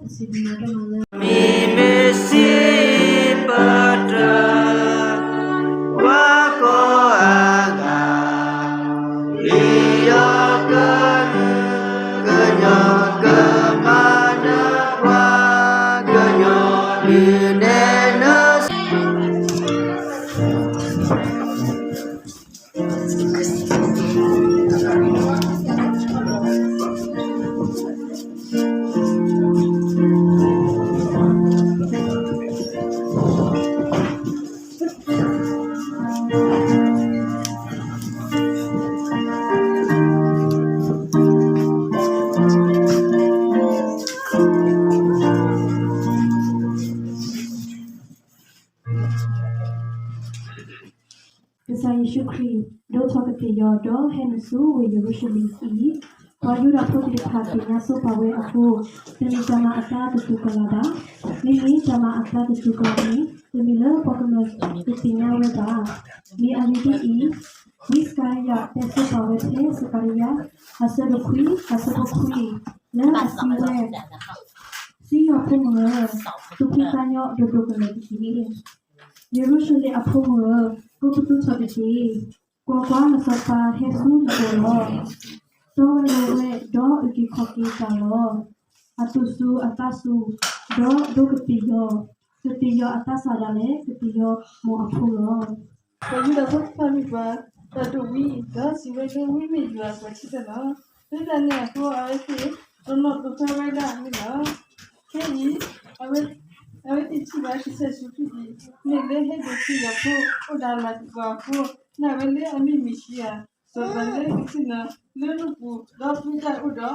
စံးဘျုးဒိၣ်မးလၢ မ့ၢ်မ့ၢ်စံးပတြၢၤ ပှၤကိးဂၤ လံာ်ယီၤကရူၢ် ကညီကမၤနၢၤပှၤ ကညီဒုးနဲၣ်နၢၤ ကစၢ်ယ့ၣ်ၡူးခရံာ် ဒိးထီၣ်ကသ့ၣ်ယီၤ ဒီးဟဲနုာ်ဆူဝ့ၢ်ယရူၤၡလ့ၣ်အံၤ, ပှၤယူဒၤဖိသ့ၣ်တဖၣ်သ့ၣ်ညါဆိပာ်ဝဲအဃိ, တမ့ၢ်တၢ်မၤအသးတသူၣ်ကလာ်ဘၣ်. မ့မ့ၢ်တၢ်မၤအသးတသူၣ်ကလာ်န့ၣ် တမ့ၢ်လၢပှၤကမျၢၢ်တသ့ၣ်ညါဝဲဘၣ်. မ့ၢ်အဂ့ၢ်ဒ်အံၤ, ဝံစကၤရယၤတဲဆိပာ်ဝဲဖဲစကၤရယၤ အဆၢဒိၣ်ခွံ အဆၢဖိခွံ လၢအစံးဝဲ, စံယီၤဖိမုၣ်ဧၢ, သူၣ်ဖှံသးညီဒိၣ်ဒိၣ်ကလဲာ်တက့ၢ်. ယရူၤၡလ့ၣ်အဖိမုၣ်ဧၢ, ကိးပသူထီၣ်တက့ၢ်. ကွၢ်ကွၢ်, နစီၤပၤဟဲဆူနအိၣ်လီၤ. တီဝဲလိၤဝဲဒီးအုၣ်က့ၤခီၣ်က့ၤတၢ်လီၤ. အသူၣ်စူၤအသးစူၤ, ဒီးဒိးကသ့ၣ်ယီၤ, ကသ့ၣ်ယီၤအသးစၢ်ဒၣ်လဲာ် ကသ့ၣ်ယီၤမိၢ်အဖိလီၤ. ပှၤယူဒၤဖိတဖၣ်မ့ၢ်ပှၤတၢ်ဒိၣ်ဝံၤ, ဒီးစံးဝဲလၢဝံမ့ၢ်ယွၤအပှၤထံတဖၣ်လီၤ. လၢတၢ်န့ၣ်အဃိ အဝဲသ့ၣ်တနီၤဒိးဖျါဝဲဒၣ်န့ၣ်လီၤ. ခဲအံၤ အဝဲသ့ၣ်ထံၣ်ဘၣ်ကစၢ်ယ့ၣ်ၡူးခရံာ်အံၤ မ့ၢ်လၢဟဲဒိးထံၣ်ယွၤဖိ အိၣ်ဒီးမၤသကိးအဃိ, နာ်ဝဲလၢအမ့ၢ်မ့ၣ်ၡံအၤ, စီၤပၤလၢကဆ့ၣ်နီၤလၢနပူၤ ဒီးပှၤတၢ်အိၣ်ဒီး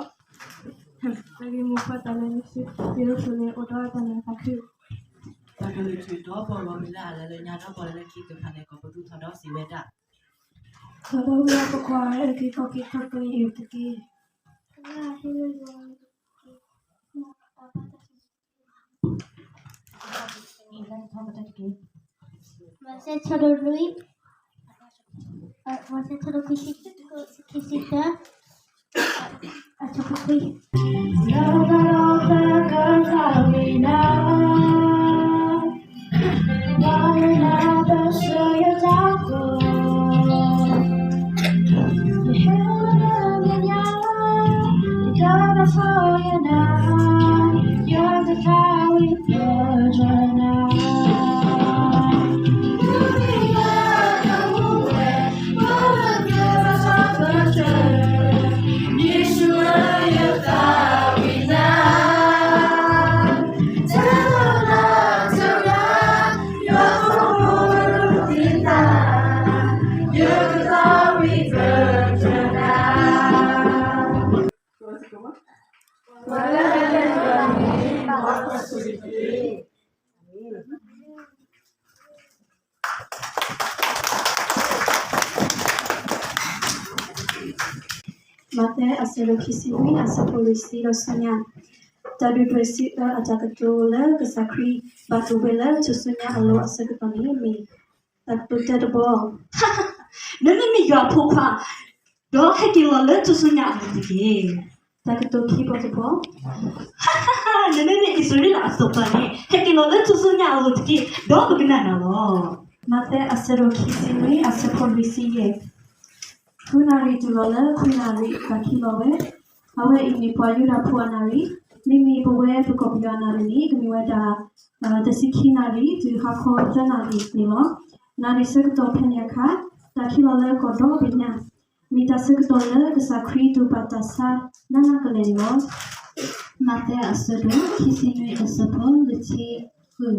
အဂ့ၢ်မိၢ်ပှၢ်တၢ်လၢယ့ၣ်ၡူး ယရူၤၡလ့ၣ်အိၣ်ဒီးတၢ်နးတၢ်ဖှီၣ် တၢ်ကလုၢ်ထူၣ်ဒီးပီၢ်လီၤမ့ၢ်လၢအလၢလၢညါဒီးပီၢ်လၢလၢခံသ့ၣ်တဖၣ်န့ၣ် ကိးပသူထီၣ်ဒီးစံးဝဲဒၣ်, စီၤဒၤဝံးအဖိခွါဧၢ, အုၣ်က့ၤခီၣ်က့ၤတၢ်ပှဲၤအံၤတက့ၢ်. မးသဲ ဆၢဒိၣ်လွံၢ်, မးသဲ ဆၢဒိၣ်ခံဆံ, ခံဆံတၢ, အဆၢဖိခွံ, လၢတၢ်လီၢ်သၢကထါဝံၤနၤ မးသဲ အဆၢဒိၣ်ခံဆံနွံ အဆၢဖိလွံၢ်ဆံဒီးဆူညါ, တၢ်ဒုၣ်ဒွဲၣ်စံးအၢအတၢ်ကတိၤလၢကစၢ်ခရံာ်ဘၣ်တူၢ်ဝဲလၢထူၣ်စုညါအလိၤအဆၢကတီၢ်န့ၣ်မ့ၢ် တၢ်ကတိၤတၢတဘီ, နမ့မ့ၢ်ယွၤအဖိခွါ ဒီးဟဲက့ၤလီၤလၢထူၣ်စုညါအလိၤတက့ၢ်. တၢ်ကတိၤခံဘီတဘီ, နမ့မ့ၢ်အံၣ်စရ့လးအစီၤပၤန့ၣ် ဟဲက့ၤလီၤလၢထူၣ်စုညါအလိၤတက့ၢ်, ဒီးပကနၣ်နၤလီၤ. မးသဲ အဆၢဒိၣ်ခံဆံနွံ အဆၢဖိလွံၢ်ဆံယဲၢ်, ဃုနၣ်ရံၣ်တုၤလီၤလၢခွံနၣ်ရံၣ် တၢ်ခံးလီၤဝဲ, အဝဲအံၤမ့ၢ်ပှၤယူဒၤဖိအနၣ်ရံၣ်, မ့မ့ၢ်ပဝဲပကီၢ်ပယီၤအနၣ်ရံၣ်န့ၣ် ကမ့ၢ်ဝဲဒၣ် တဆံခံနၣ်ရံၣ် တုၤဟါခီသၢနၣ်ရံၣ်န့ၣ်လီၤ. နၣ်ရံၣ်ဆၢကတီၢ်ဖဲန့ၣ်အခါ တၢ်ခံးလီၤလၢကီၢ်ဒီဘ့ၣ်ညါ, မ့ၢ်တၢ်ဆၢကတီၢ်လၢကစၢ်ခရံာ်တူၢ်ဘၣ်တၢ်ဆါနးနးကလဲာ်န့ၣ်လီၤ. မးသဲ အဆၢဒိၣ်ခံဆံနွံ အဆၢဖိလွံၢ်ဆံဃု,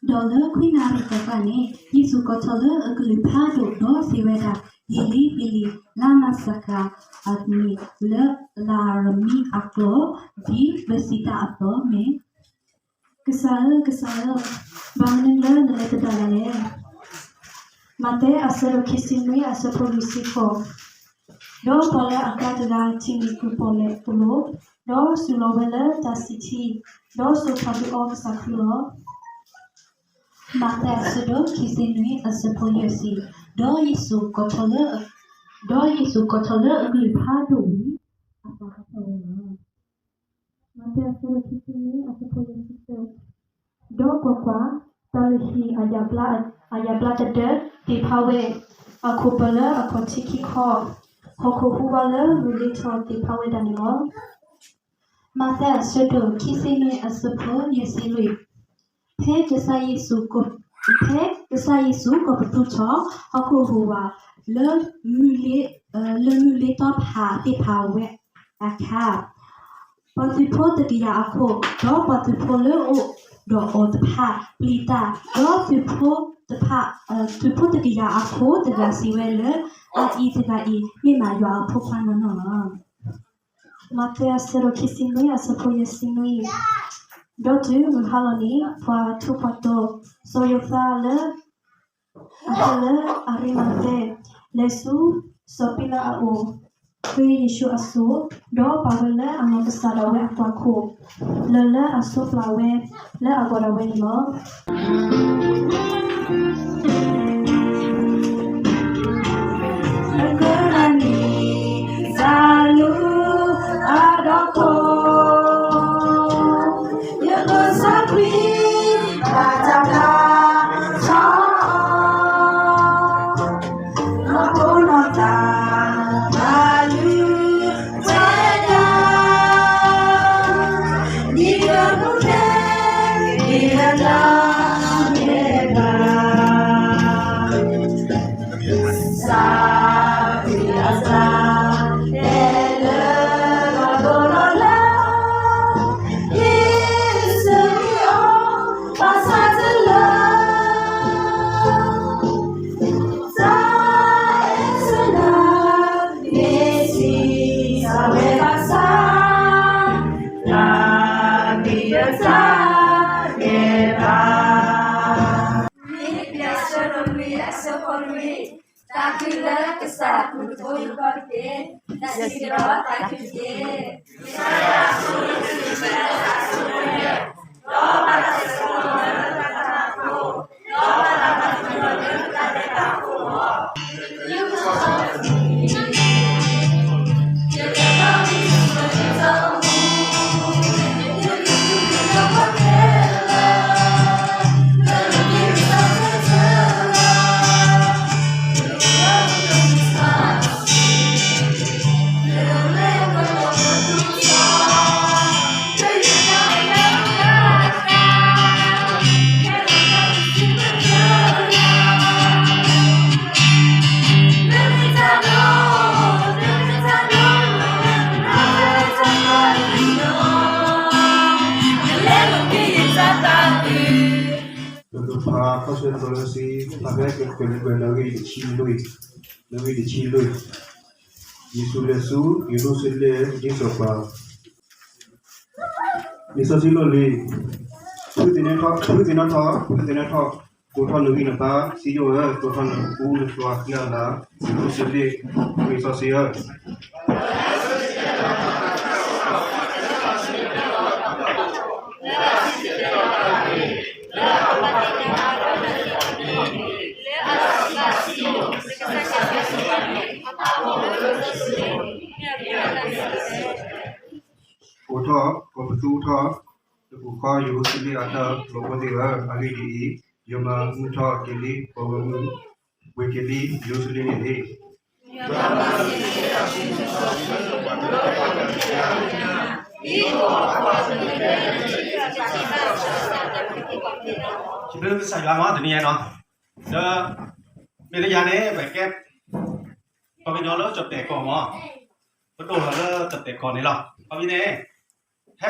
ဒီးလၢခွံနၣ်ရံၣ်သီၣ်သီၣ်န့ၣ် ယ့ၣ်ၡူးကိးထီၣ်လၢအကလုၢ်ဖးဒိၣ်ဒီးစံးဝဲဒၣ်, အ့လံ, အ့လံ, လါမၤစၢ်ကၤအၤနံ, လၢလၤအၤရမံအကျိာ် ဒ်ပစံးတၢ်အသိးမ့ၢ် ကစၢ်ဧၢ, ကစၢ်ဧၢ, ဘၣ်မနုၤလၢနလဲၤသဒၣ်ယၤလဲၣ်. မးသဲ အဆၢဒိၣ်ခံဆံနွံ အဆၢဖိလွံၢ်ဆံဃိး, ဒီးပှၤလၢအကျါတဂၤထံၣ်န့ၢ်ကုၢ်ပီၣ်လဲၣ်သိးလိာ်, ဒီးစူၢ်လီၤဝဲလၢတၢ်စံၣ်ထံ, ဒီးစိာ်ထီၣ်ဒုးအီကစၢ်ခရံာ်လီၤ. မးသဲ အဆၢဒိၣ်ခံဆံနွံ အဆၢဖိယဲၢ်ဆံ, ဒီးယ့ၣ်ၡူးကိးထီၣ်လၢ, ဒီးယ့ၣ်ၡူးကိးထီၣ်လၢအကလုၢ်ဖးဒိၣ်ဝံၤ အသးဟးထီၣ်ဝဲလီၤ. မးသဲအဆၢဒိၣ်ခံဆံနွံ အဆၢဖိယဲၢ်ဆံသၢ, ဒီးကွၢ်ကွၢ်, တၢ်လုၢ်ဟံၣ်အယၣ်ဘျါ, အယၣ်ဘျါတဒၢသ့ၣ်ဖးဝဲ, အခိၣ်ပၢၤလၢအခီၣ်ထံးခံခီ, ဟီၣ်ခိၣ်ဟူးဝးလၢမုၢ်လ့ထီၣ်သ့ၣ်ဖးဝဲဒၣ်န့ၣ်လီၤ. မးသဲအဆၢဒိၣ်ခံဆံနွံ အဆၢဖိယဲၢ်ဆံလွံၢ်, ဖဲကစၢ်ယ့ၣ်ၡူး, ဖဲကစၢ်ယ့ၣ်ၡူးကီၢ်ပသူထီၣ် ဟီၣ်ခိၣ်ဟူးဝး လၢမုၢ်လ့, လၢမုၢ်လ့သီဖးသ့ၣ်ဖးဝဲအခါ, ပှၤသုးဖိတကယၤအခိၣ်, ဒီးပှၤသုးဖိလၢအအိၣ်ဒီးအီၤတဖၣ်ပျံၤတၢ်, ဒီးသုးဖိတဖၣ်, သုးဖိတကယၤအခိၣ်တဂၤစံးဝဲလၢ အအံၤတဂၤအံၤ မ့ၢ်မးယွၤအဖိခွါနီၢ်နီၢ်လီၤ. မးသဲအဆၢဒိၣ်ခံဆံနွံ အဆၢဖိယဲၢ်ဆံနွံ, ဒီးတုၤမုၢ်ဟါလီၤန့ၣ် ပှၤထူးပှၤတီၤ စီၤယိၤသးလၢ အဟဲလၢအရံမၤသဲ လဲၤဆူစီၤပံလးအအိၣ် ဃ့ယ့ၣ်ၡူးအစိၤ, ဒီးပာ်ဝဲလၢအနီၢ်ကစၢ်ဒၣ်ဝဲအသွၣ်ခိၣ်, လၢၢ်လၢအစိးပျၢ်ဝဲလၢအဂီၢ်ဒၣ်ဝဲန့ၣ်လီၤ. အကန့ၣ် တၢ်လူၤအဒီခိၣ်, ယကစၢ်ခရံာ် ဘၣ်တၢ်ဖျါထီၣ် နီၢ်ခိနီၢ်သး ဘၣ်လုၢ်ဝဲဒၣ် ဒ်ကမူၣ်ဖျၢၣ် ဒ်အတၢ်မဲာ်ဘၣ် စၢ်ဖံးအသး တဲလၢ ဘၣ်ဒိလီၤလၢ ဟ့ၣ်ဆၢအီၤ ဘၣ်ဆၣ်တလၢ တၢ်အဲၣ်ဆၢနၤ မ့ၢ်စံးဆၢဝဲဘၣ်ဆၣ် တၢ်ဖံးအသး တဲဘၣ် မ့ၢ်ဖဲအဆၢဒိၣ်လွံၢ် အဆၢဖိလွံၢ်, တၢ်ဘျုးလၢကစၢ်အပူၤတဘိယူၢ်ဃီတက့ၢ်. တၢ်စံးကဒီးတၢ်ဘျုးတက့ၢ်. ပကဖးခီဆၢတတီၤလၢစ့, ဖဲကကွဲးလၢကွဲး နွံတဆံလွံၢ်, နွံတဆံလွံၢ်, ယ့ၣ်ၡူးလဲၤဆူယရူၤၡလ့ၣ် ဒ်စီၤပၤ လံာ်စီဆှံလီၢ်လံၤ, ဖုသ့ၣ်နီၣ်ထီၣ်, ဖုသ့ၣ်နီၣ်ထီၣ်, ဖုသ့ၣ်နီၣ်ထီၣ်, ကိးထီၣ်နဂံၢ်နဘါ, စံယိၣ်ဧၢ, ကိးထီၣ်နအူနသွါ ဃံအလၤ, ယရူၤၡလ့ၣ် ဝ့ၢ်စီဆှံဧၢ. အိးထီၣ်, ကိးပသူထီၣ်, တပူၤဃီယရူၤၡလ့ၣ်အတၢ်ကျိၤဖိသ့ၣ်ဧၢ, အဂ့ၢ်ဒ်အံၤ, ယွၤမၤမုာ်ထီၣ်က့ၤလံ ပှၤဂီၢ်မုၢ်, ဝ့ၤက့ၤလံ ယရူၤၡလ့ၣ်န့ၣ်တက့ၢ်. စံးဘျုးကစၢ်ယွၤနီၤ တနံၤအံၤနီၤ, ဒီး မ့ၢ်လၢယၤန့ၣ် ပကဲ ပှၤကညီလၢကၠီၣ်တဲာ်ကီၢ်မး, ပဒိၣ်ထီၣ်လၢကၠီၣ်တဲာ်ကီၢ်န့ၣ်လီၤ. အဃိန့ၣ် ဟဲ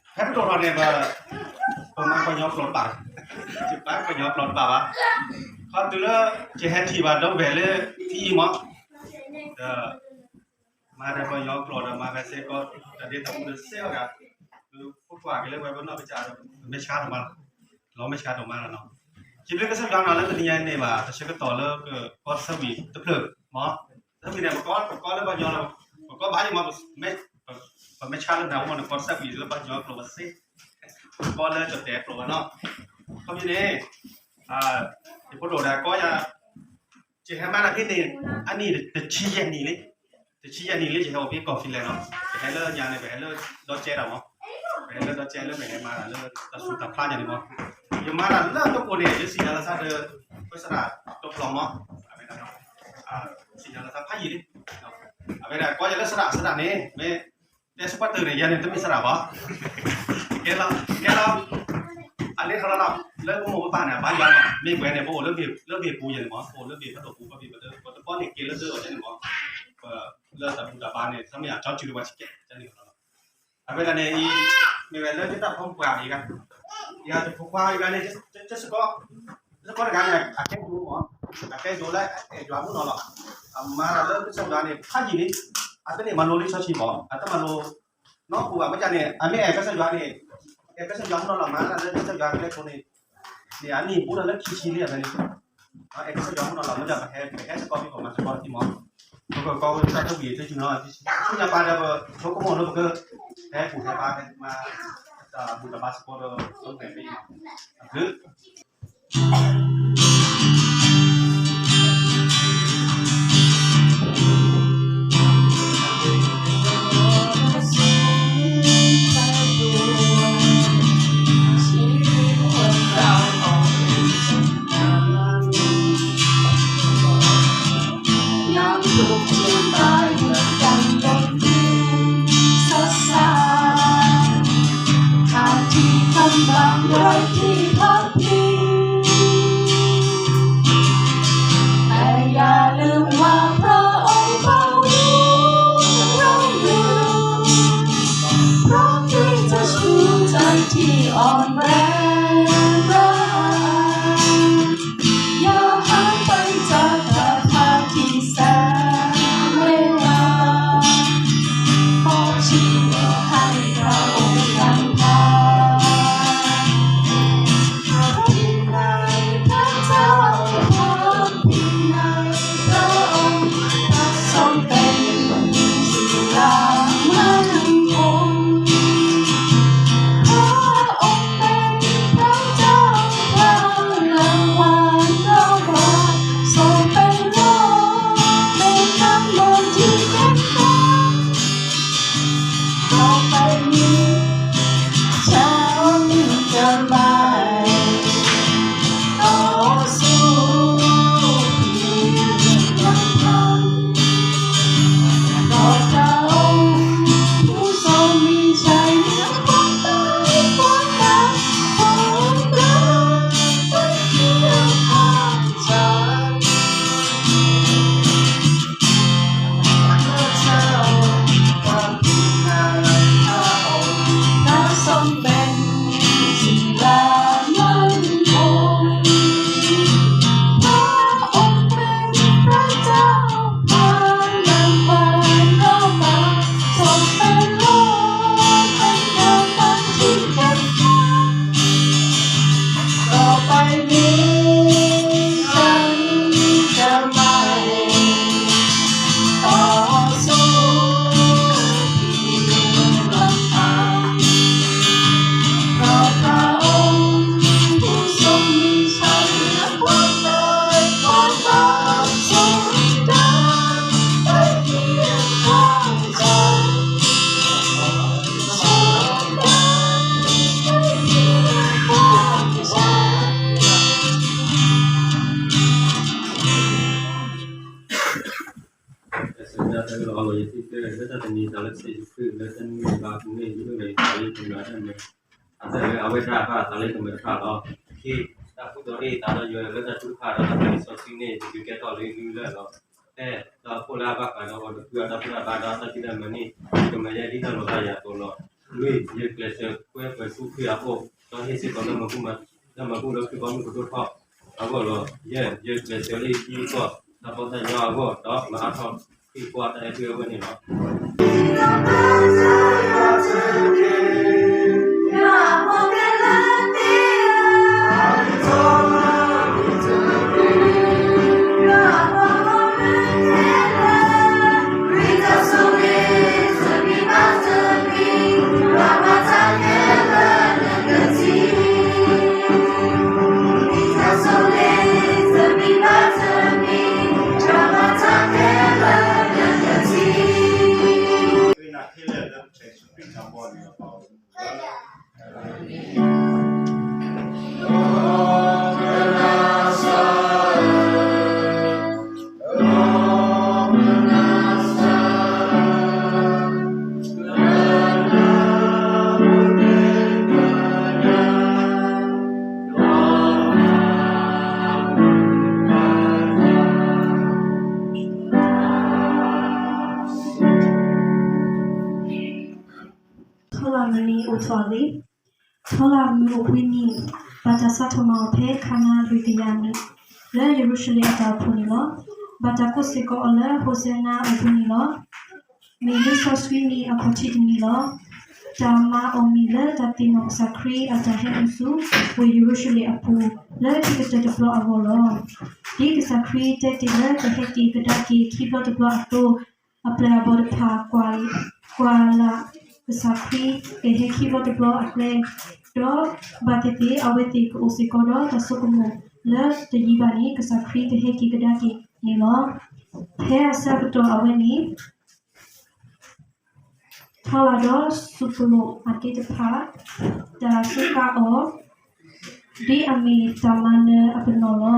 ဟဲပဒိၣ်ထီၣ်န့ၣ် ပ ပမၤပှၤကညီကျိာ်တဘၣ်, ပှၤကညီကျိာ်တဘၣ်ဘၣ်. ခီတုၤလၢ ယဟဲထံၣ်ဘၣ်ဒီပုၢ်ဝဲၢ်လၢ ဖံအံၤမး, ဒီး မၤဒီးပှၤကညီကျိာ်ဒီး မၤဝဲစ့ၢ်ကီး တၢ်ဒ့တၢ်အူဒီးစ့ၢ်ကီးဒီး ပဖိခွါက့ၤလၢပှၤပနီၢ်ကစၢ်ဒီး မ့ၢ်ဆါဒိၣ်မးလီၤ, လီၤမ့ၢ်ဆါဒိၣ်မးလီၤနီၤ. စံးဘျုးကစၢ်ယွၤနီၤ လၢတနံၤညါန့ၣ်ဘၣ် ပဆၢကတီၢ်လၢကကီၢ်တဆၢဝံၤတဖျၢၣ်မး, တဆၢဝံၤန့ၣ် ပကီၢ် ပကီၢ်လၢပှၤကညီလီၤ, ပကီၢ်ဘၣ်ယံၤမး, ပမ့ၢ်ဆါလၢနၤမး နကီၢ်တဆၢဝံၤလၢပှၤကညီကျိာ်ဝဲစ့ၢ်, ပကီၢ်လၢကၠီၣ်တဲာ်ကျိာ်ဘၣ်နီၤ. အဃိန့ၣ် ယဖိဒိၣ်ဒီးကီၢ်ယၤ ယဟဲမၤတၢ်ဖဲန့ၣ် အနံၣ်တဆံယဲၢ်နံၣ်လံ, တဆံယဲၢ်နံၣ်လံ ယဟဲအိၣ်ဖဲကီၢ်ဖံလဲၣ်နီၤ, ယဟဲလၢညါန့ၣ် ပဟဲလၢဒီကဲတၢ်မး, လၢဒီးကဲလၢပဟဲမၤတၢ်လၢတၢ်ဆူးတၢ်ဖျါယၤန့ၣ်မး, ယမၤတၢ်လၢအဒိကိးန့ၣ် ယစံၣ်ညီၣ်လီၤသးဒီး ပစရၣ်တဖျၢၣ်မး, အဝဲဒၣ် စံၣ်ညီၣ်လီၤသးဖးယံာ်လံ, အဝဲဒၣ်ကိးယၤလၢစရၣ် စရၣ်န့ၣ် မ့ၢ်တဲဆၢကွၢ်တၢၢ်န့ၣ် ယၤန့ၣ်တမ့ၢ်စရၣ်ဘၣ်, ကဲလီၤ ကဲလီၤ အလ့ထီၣ်လီၤလီၤ လၢပမိၢ်ပပၢ်န့ၣ် အဘါယွၤမး မ့ၢ်ပှဲၤန့ၣ် ပအိၣ်လၢဘ့ၣ်ပူၤယၤန့ၣ်မး ပအိၣ်လၢဘ့ၣ်ဖးဒိၣ်ပူၤ ပဘ့ၣ်ပဒၢ ပတဘီန့ၣ်က့ၤလၢဒၢအီၤယၤန့ၣ်မး, လၢတၢ်ဘူၣ်တၢ်ဘါန့ၣ် သးမ့ၢ်အကၠီစုၤလၢပှၤဆံးကဲန့ၣ်လီၤ. အဝဲဒၣ်န့ၣ်အံၤ မ့ၢ်ဝဲလၢယတၢ်ဖီပှၤအံၤဂၤ, ယတဖိခွါအံၤဂၤန့ၣ် တစ့ၢ်ကီး, တစ့ၢ်ကီးတဂၤန့ၣ် အကဲဒိၣ်မး, အကဲဒိၣ်လၢအဲၣ်ယွၤမုၢ်နီၢ်လီၤ, အမၤတၢ်လၢကစၢ်ယွၤန့ၣ် ဖးယံာ်လံ, အတန့ၢ်မၤလိလံာ်စီဆှံဘၣ်, အတမၤလိ နီၢ်ပူၤဘၣ် မ့ၢ်ကန့ၣ် အမ့ၢ်အဲၣ်ကစၢ်ယွၤန့ၣ်, အဲၣ်ကစၢ်ယွၤမုၢ်နီၢ်လီၤ မၤတၢ်လၢကစၢ်ယွၤကျဲဖိန့ၣ်, န့ၣ် အနံၣ်ဘူးဒီးလၢခံဆံလံအဝဲန့ၣ်, အဲၣ်ကစၢ်ယွၤမုၢ်နီၢ်လီၤ မ့ၢ်ဒီးပဟဲ ပဟဲစ့ၢ်ကီးဖဲပမၤစ့ၢ်ကီးတထံၣ်မး, ပကကိးဝဲတၢ်တဝံၤတယုၢ်နီၤ, ဆူညါပၢ်ဒီးပဆိကမိၣ်လၢပက ဟဲပူၤဟဲဘါဟဲမၤ တၢ်ဘူၣ်တၢ်ဘါစ့ၢ်ကီးဒီး ဆိကမိၣ်ဖဲအံၤမး, အဘျုး တၢ်ဆၢကတီၢ်တၢ်အၢၣ်လီၤအီလီၤ ယထံၣ်က့ၤလၢတၢ်တနံၤသးလၢကစၢ်ယ့ၣ်ၡူးခရံာ်လၢတၢ်နံၣ်ဘါပူၤန့ၣ် ယအိၣ်ဒီးယသးလၢယကမၤတၢ်မၤ အသးလၢအဝဲဒၣ်ဘၣ်သးလၢယကမၤတဖၣ်လီၤ. ခံ, တၢ်ဃုာ်ဒီးအံၤသးဒီးယွၤလၢတၢ်ထုကဖၣ်ဒီးတၢ်သးလံာ်စီဆှံန့ၣ် ယဒုးကဲထီၣ်လၢယလုၢ်လၢ်လီၤ. ဖဲ တၢ်အိၣ်ဖှိၣ်လၢအဘၣ်ဃးဒီးအီၤတဖုအတၢ်ဘူၣ်တၢ်ဘါဒီးတၢ်ဖံးတၢ်မၤန့ၣ် ယကမၤယဲဒ်တၢ်လီၤတၢ်ယၤအသိးလီၤ. လွံၢ်, ယကျဲးစၢးကွဲပှဲၤဆူခရံာ်အအိၣ် ဒီးဟ့ၣ်စ့ၢ်ကီးလၢမၤဘူၣ်မၤ လၢမၤဘူၣ်လၢခရံာ်ဘီမုၢ်ကဒိၣ်ထီၣ်အဂီၢ်လီၤ. ယဲၢ်, ယကျဲးစၢးလၢယထံကီၢ် တၢ်ဖှီၣ်တၢ်ညၣ်အဂီၢ် ဒီးမၤအါထီၣ်ခရံာ်ကွၢ်တၢ်အဲၣ်ကွံအဂီၢ်န့ၣ်လီၤ. ထီလၣ်မုၢ်နံၤအိၣ်ထီၣ်လံ. ထီလၣ်မုၢ်အိၣ်ဘှံးနံၤ, ဘၣ်တၢ်စးထီၣ်မၤအီၤဖဲခါနါလွံၢ်ကယၤနံၣ်, လၢယရူၤၡလ့ၣ်အတၢ်အိၣ်ဖှိၣ်န့ၣ်လီၤ. ဘၣ်တၢ်ကိးစ့ၢ်ကီးအီၤလၢ ဟိၣ်စဲနါအိၣ်ဘှံးနံၤလီၤ. မ့ၢ်လံာ်စီဆှံနံၤအခီၣ်ထံးတနံၤလီၤ. တၢ်မၤအီၣ်မ့ၢ်လၢတၢ်သ့ၣ်နီၣ်ကစၢ်ခရံာ်အတၢ်ဟဲနုာ်ဆူ ဝ့ၢ်ယရူၤၡလ့ၣ်အပူၤ လၢခံကတၢၢ်တဘျီအဂီၢ်လီၤ. ဒ်ကစၢ်ခရံာ်တဲတ့ၢ်လၢကဟဲက့ၤကဒါက့ၤခံဘျီတဘျီအသိး, အပျဲၢ်အဘီၣ်တဖၣ် ကွၢ်လၢ်ကစၢ်ခရံာ်ကဟဲခံဘျီတဘျီအကျဲ, ဒီးဘၣ်သ့ၣ်သ့ၣ်အဝဲသ့ၣ်ကအိၣ်စ့ၢ်ကီးဒီးတၢ်ဆိကမိၣ်လၢတယံာ်ဘၣ်န့ၣ် ကစၢ်ခရံာ်ကဟဲက့ၤကဒါက့ၤန့ၣ်လီၤ. ဖဲအဆၢကတီၢ်အဝဲန့ၣ် ထီလၣ်ဒီးစူးပလိာ်အဒ့တဖၣ် တၢ်စူးကါအီၤ ဒ်အမ့ၢ်တၢ်မၤနၢၤအပနီၣ်လီၤ.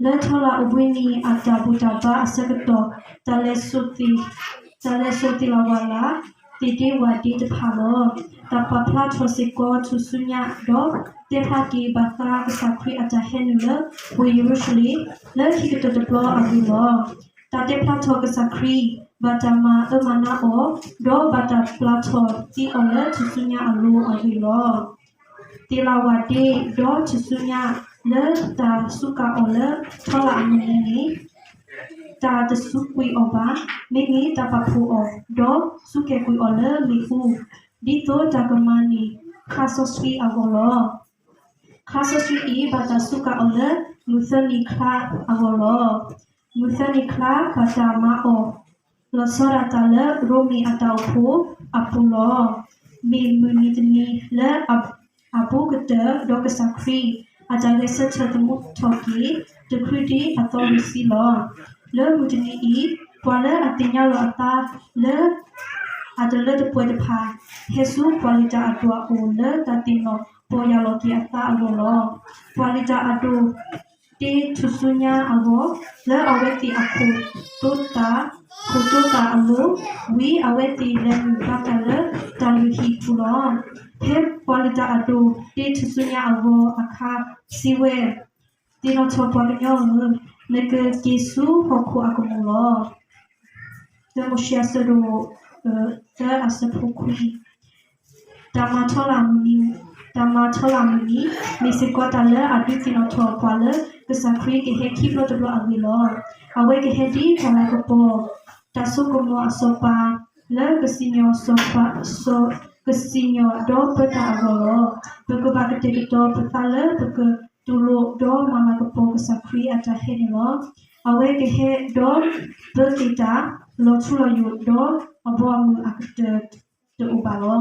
လၢထီလၣ်အိၣ်ဘှံးနံၤအတၢ်ဘူၣ်တၢ်ဘါအဆၢကတီၢ် တၢ်လဲၤစိာ်သ့ၣ်လီၤဝးလၢ် သ့ၣ်ဒ့ဝၣ်ဒ့တဖၣ်လီၤ. တၢ်ပာ်ဖျါထီၣ်စ့ၢ်ကီးထူၣ်စုညါ ဒီးတဲဖျါက့ၤဘၣ်ဃးကစၢ်ခရံာ်အတၢ်ဟဲနုာ်လၢ ဝ့ၢ်ယရူၤၡလ့ၣ် လၢခံကတၢၢ်တဘျီအဂ့ၢ်လီၤ. တၢ်တဲဖျါထီၣ်ကစၢ်ခရံာ် ဘၣ်တၢ်မၤအၢမၤနးအီၤ ဒီးဘၣ်တၢ်ပျၢ်ထီၣ်သ့အီၤလၢထူၣ်စုညါအလိၤအဂ့ၢ်လီၤ. သ့ၣ်လီၤဝးဒ့ဒီးထူၣ်စုညါ လၢတၢ်စူးကါအီၤလၢထီလၣ်အမုၢ်နံၤန့ၣ် တၢ်တစူးကွံာ်အီၤဘၣ်. မ့မ့ၢ်တၢ်ပာ်ဖှိၣ်အီၤ ဒီးစူးကဲၤကွံာ်အီၤလၢမ့ၣ်အူ, ဒ်သိးတၢ်ကမၤန့ၢ် ခါစီဆှံအဂီၢ်လီၤ. ခါစီဆှံအံၤ ဘၣ်တၢ်စူးကါအီၤလၢ မုၢ်သၢနံၤချါအဂီၢ်လီၤ. မုၢ်သၢနံၤချါ ဘၣ်တၢ်မၤအီၣ် လီၤဆီဒၣ်တၢ်လၢ ရိမ့ၤအတၢ်အိၣ်ဖှိၣ်အပူၤလီၤ. မ့ၢ်မုၢ်နံၤတနံၤလၢ အဘူးကတၢၢ် ဒီးကစၢ်ခရံာ် အတၢ်ဂဲၤဆၢထၢၣ်သမူထီၣ်က့ၤ တချုးဒံးအသီလွံၢ်ဆံလီၤ. လၢမုၢ်တနံၤအံၤ ပှၤလၢအသ့ၣ်ညါလီၤအသးလၢ အတလၢတပှဲၤတဖၣ် ဟဲဆူပှၤလုၢ်တၢ်အဒိၣ်အအိၣ် လၢတၢ်သ့ၣ်နီၣ်ပီၢ်ယၢ်လီၤက့ၤအသးအဂီၢ်လီၤ. ပှၤလုၢ်တၢ်အဒိၣ် တ့ထူၣ်စုညါအဂီၢ် လၢအဝဲသ့ၣ်အခိၣ်တိသး, ခိၣ်တိသးအလိၤ, ဝံၤအဝဲသ့ၣ်လဲၤနုာ်ဘၣ်တၢ်လၢတၢ်လုၢ်ဟံၣ်ပူၤလီၤ. ဖဲပှၤလုၢ်တၢ်အဒိၣ်တ့ထူၣ်စုညါအဂီၢ်အခါ စံးဝဲ, သ့ၣ်နီၣ်ထီၣ်ပှၤကညီဧၢ, နကက့ၤဆူဟီၣ်ခိၣ်အကမူၣ်လီၤ. တၢမိၤၡ့အဆၢဒိၣ် သၢအဆၢဖိခွံ တၢ်မၤထီလၣ်မုၢ်နံၤ, တၢ်မၤထီလၣ်မုၢ်နံၤ မ့ၢ်စ့ၢ်ကီးတၢ်လၢအဒုးသ့ၣ်နီၣ်ထီၣ်ပှၤလၢ ကစၢ်ခရံာ်ကဟဲခံဘျီတဘျီအဂ့ၢ်လီၤ. အဝဲကဟဲဒ်တၢ်လၤကပီၤ, တၢ်စိကမီၤအစီၤပၤ လၢကစံၣ်ညီၣ်စီၤပၤ, ကစံၣ်ညီၣ်ဒီးပၢတၢ်အဂီၢ်လီၤ. ပကဘၣ်ကတဲာ်ကတီၤပသးလၢပကတူၢ်လိာ် ဒီးမၤလၤကပီၤကစၢ်ခရံာ်အတၢ်ဟဲန့ၣ်လီၤ. အဝဲကဟဲဒီးပၢက့ၤတၢ် လီၤထူလီၤယိာ် ဒီးအဘီအမုၢ်အကတၢၢ်တအိၣ်ဘၣ်လီၤ.